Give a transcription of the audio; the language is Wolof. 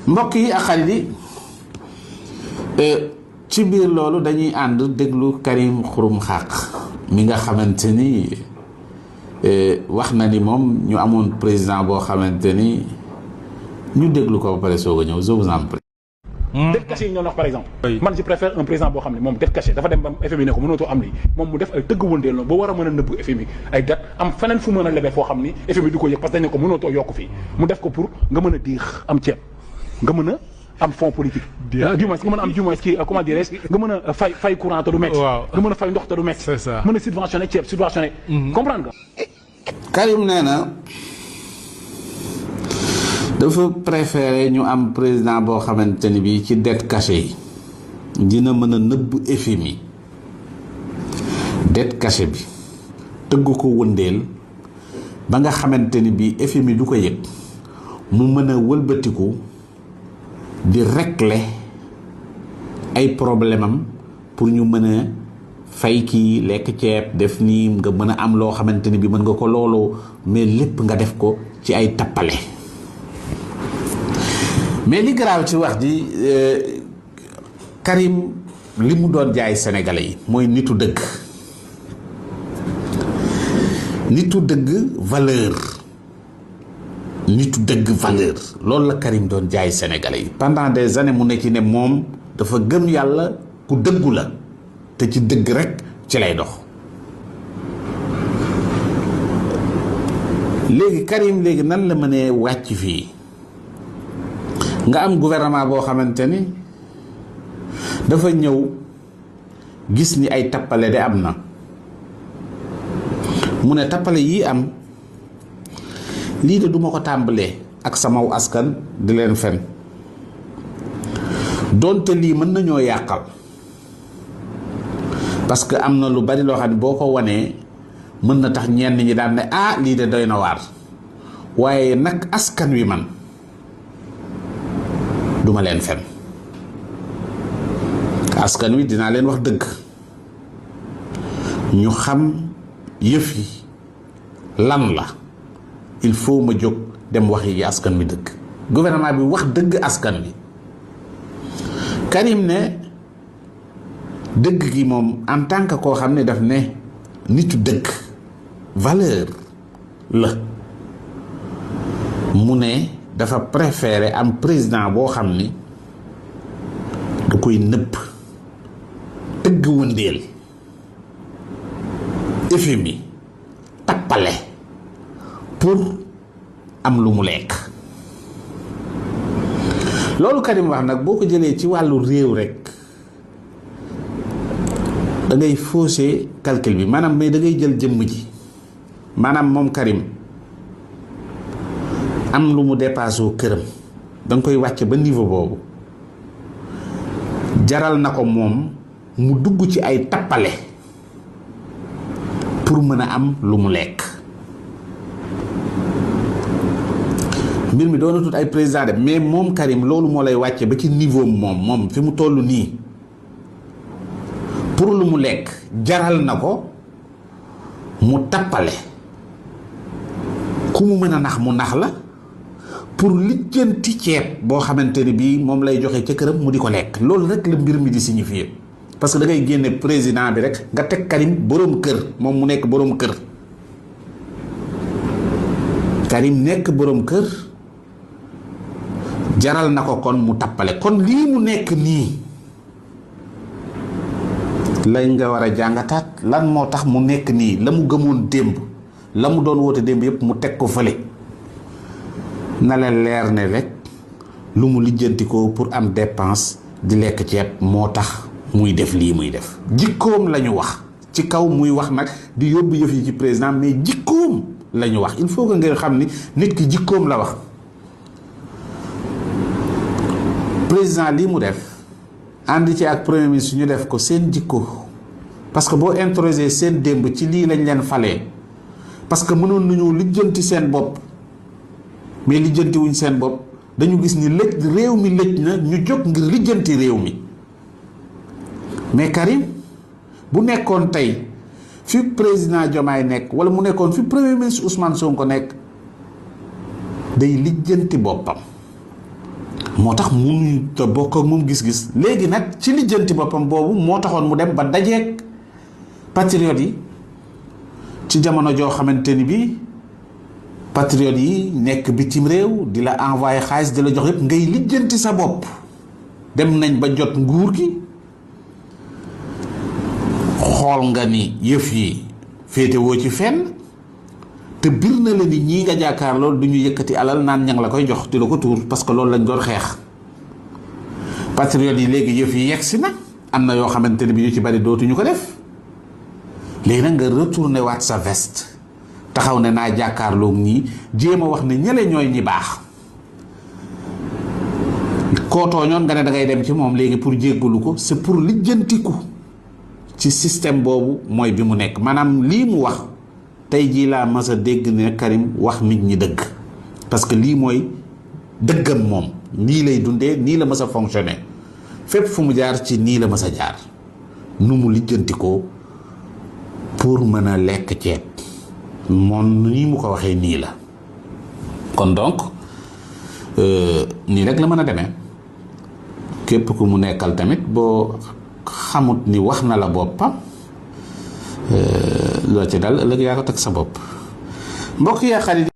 mbokk yi ak xarit yi ci biir loolu dañuy ànd déglu Karim Xurum Xaq mi nga xamante ni wax na ni moom ñu amoon président boo xamante ni ñu déglu ko ba pare soog a ñëw je vous en prie. dette cachée yi ñoo wax par exemple. man je préfère un président boo xam ne moom dette cachée dafa dem ba FMI ne ko mënatoo am lii moom mu def ay tëgg wëndeel noonu ba war a mën a nëbb FMI ay dette am feneen fu mën a lebee foo xam ni FMI du ko yëg parce que dañ ne ko mënatoo yokk fii mu def ko pour nga mën a diix am ceeb nga mën a am fonds politique. du moins nga mën a am du moins kii comment dirais-je nga mën a fay courant te du métti. nga mën a fay ndox te du métti. c'est ça mën a subventionné ceeb subventionné. comprendre nga. Karim nee na dafa préféré ñu am président boo xamante ni bii ci dette cachée yi dina mën a nëbb FMI dette cachée bi tëgg ko wëndeel ba nga xamante ni bii FMI du ko yëg mu mën a wëlbatiku di régler ay problème am pour ñu mën a fay kii lekk ceeb def nii nga mën a am loo xamante ni bii mën nga ko looloo mais lépp nga def ko ci ay tappale. mais li garaaw ci wax ji Karim li mu doon jaay sénégalais yi mooy nitu dëgg valeur nitu dëgg valeur loolu la Karim doon jaay sénégalais yi pendant des années mu ne ci ne moom dafa gëm yàlla ku dëggu la te ci dëgg rek ci lay dox. léegi Karim léegi nan la mënee wàcc fii nga am gouvernement boo xamante ni dafa ñëw gis ni ay tappale de am na mu ne tappale yii am lii de duma ko tàmbalee ak samaw askan di leen fen doonte lii mën nañoo yàqal parce que am na lu bari loo xam ne boo ko wanee mën na tax ñenn ñi daan ne lii de doy na waar waaye nag askan wi man duma leen fen askan wi dinaa leen wax dëgg ñu xam yëf yi lan la il faut ma jóg dem wax yi askan wi dëgg gouvernement bi wax dëgg askan wi Karim ne dëgg gi moom en tant que koo xam ne daf ne nitu dëgg valeur la mu ne dafa préféré am président boo xam ni du koy nëbb tëgg wëndeel FMI tappale pour am lu mu lekk loolu Karim wax nag boo ko jëlee ci wàllu réew rek da ngay fausser calcul bi maanaam mais da ngay jël jëmm ji maanaam moom Karim am lu mu dépassé këram da nga koy wàcce ba niveau boobu jaral na ko moom mu dugg ci ay tappale pour mën a am lu mu lekk mbir mi doona tut ay président de mais moom Karim loolu moo lay wàcce ba ci niveau moom fi mu toll nii pour lu mu lekk jaral na ko mu tappale ku mu mën a nax mu nax la pour lijjanti ceeb boo xamante ni bii moom lay joxe ca këram mu di ko lekk loolu rek la mbir mi di signifier parce que da ngay génne président bi rek nga teg Karim boroom kër moom mu nekk boroom kër Karim nekk boroom kër jaral na ko kon mu tappale kon lii mu nekk nii lañ nga war a jàngataat lan moo tax mu nekk nii la mu gëmoon démb la mu doon woote démb yépp mu teg ko fële na leen leer ne rek lu mu lijjanti ko pour am dépense di lekk ceeb moo tax muy def lii muy def jikkoom la ñu wax ci kaw muy wax nag di yóbbu yëf yi ci président mais jikkoom la ñu wax il faut que ngeen xam ni nit ki jikkoom la wax président lii mu def ànd ci ak premier ministre ñu def ko seen jikko parce que boo introsé seen démb ci lii lañ leen falee parce que mënoon nañu lijjanti seen bopp mais lijjanti wuñ seen bopp dañu gis ni réew mi lëj na ñu jóg ngir lijjanti réew mi mais Karim bu nekkoon tey fi président Diomaye nekk wala mu nekkoon fi premier ministre Ousmane Sonko nekk day lijjanti boppam moo tax mënuñu te bokk ak moom gis-gis. léegi nag ci lijjanti boppam boobu moo taxoon mu dem ba dajeeg patriotes yi ci jamono joo xamante ni bi patriotes yi nekk bitim réew di la envoyé xaalis di la jox yëpp ngay lijjanti sa bopp. dem nañ ba jot nguur gi xool nga ni yëf yi féetewoo ci fenn te bir na la ni ñii nga jàkkaar loolu du ñu yëkkati alal naan ña la koy jox di la ko tuur parce que loolu lañ doon xeex. patriotes yi léegi yëf yi yegsi na am na yoo xamante ne bi ñu ci bari dootuñu ko def léegi nag nga retourné waat sa veste taxaw ne naa jàkkaarloog ñii jéem a wax ne ñële ñooy ñi baax. koo tooñoon nga ne da ngay dem ci moom léegi pour jéggalu ko c'est pour lijjantiku ci système boobu mooy bi mu nekk maanaam lii mu wax tey jii laa mas a dégg ne Karim wax nit ñi dëgg parce que lii mooy dëggam moom nii lay dundee nii la mas a fonctionner fépp fu mu jaar ci nii la mas a jaar nu mu lijjantikoo pour mën a lekk ceeb moom nii mu ko waxee nii la kon donc nii rek la mën a demee képp ku mu nekkal tamit boo xamut ni wax na la boppam loo ci dal ëllëg yaa ko teg sa bopp mbokk yaa xarit